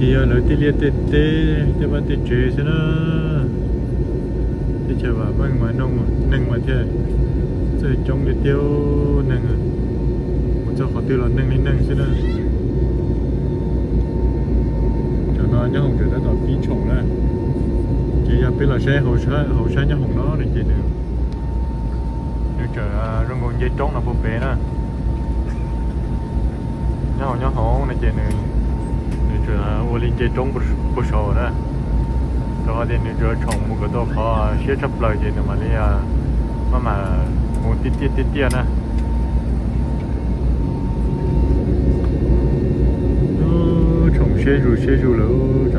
Yog lawv tej liaj tej teb, tej vaj tej tsev xwb na. Teb chaws vam meej mas neeg mas thiaj txawj coob tiag tiag, neeg mus txog qhov twg los neeg li neeg xwb na. Cov no nyob hauv tseem tab tom pib tshoom na. Ces yog peb los saib hauv sab nyob hauv no no ces nws tseem zoo nkaus nce roob no puag pem na. Nyob hauv nyob hauv no ces nws tseem ua li nce roob puag saud na. Rau qhov tias nws tseem tshoom mus kom tau qhov siab tshaj plaws ces nws mam li maj mam mus tiaj tiaj tiaj tiaj na. Tshoom siab zus siab zus lawm.